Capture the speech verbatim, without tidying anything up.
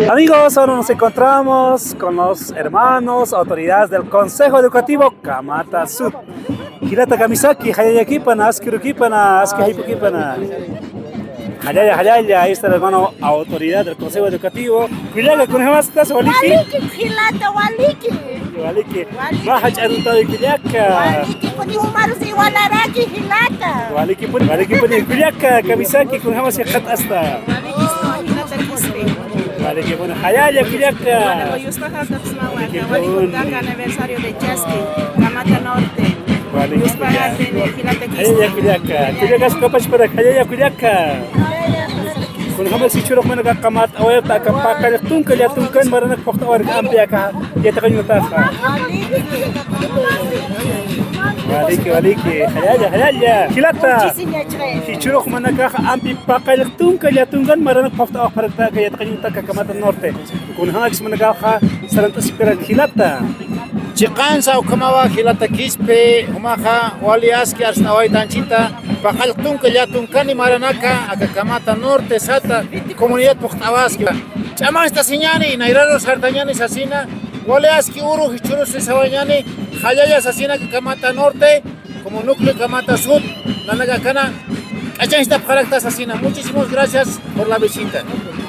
Amigos, ahora nos encontramos con los hermanos, autoridades del Consejo Educativo Kamata Sud. Jilata kamisaki, jayallakipana, aski urukipana, aski jayp'ukipana. Jallalla, jallalla, ahí está el hermano autoridad del Consejo Educativo. Kullaka, kunjamastas, waliki? Waliki, jilata, waliki. Waliki. Waliki. Maja ch'aruntawi kullaka. Waliki, kuni umarus iwalaraki, jilata. Waliki, puni, waliki, puni. Kullaka, kamisaki, kunjamas yaqat asta. Waliki, jilata, kispi. Waliki, puni. Jallalla, kullaka. Waliki, puni. Waliki, kullaka, aniversario de Chaski, Kamata Norte. Waliki, puni. Jilata, kispi. Jallalla, kullaka. Kullaka, askapachpara, jallalla, kullaka. Kunjamas jichhürux jumanakax qamat awayapxta aka paqallq tunka llatunkan maranak phuqt'awar ampi aka yatiqañ uñt'ataxa. Waliki, waliki, jallalla, jallalla. Jilata. Jichhürux jumanakax ampi paqallq tunka llatunkan maranak phuqt'awayapxta aka yatiqañ uñt'ata aka Kamata Norte. Kunjamäkis jumanakaxa sarant'asipkarak jilata. Chiqansa ukhamawa jilata Quispe, jumaxa wali aski arst'awayta anchita, paqallq tunka llatunkan maranaka, aka Kamata Norte sata, comunidad phuqt'awaski. Ch'amanchtasiñäni, nayrarus sartañäni sasina, wali aski uru jichhürusi sawañäni, jallalla sasina aka Kamata Norte, como núcleo Kamata Sud, nanakakana, k'achañchtapxarakta sasina. Muchísimas gracias por la visita.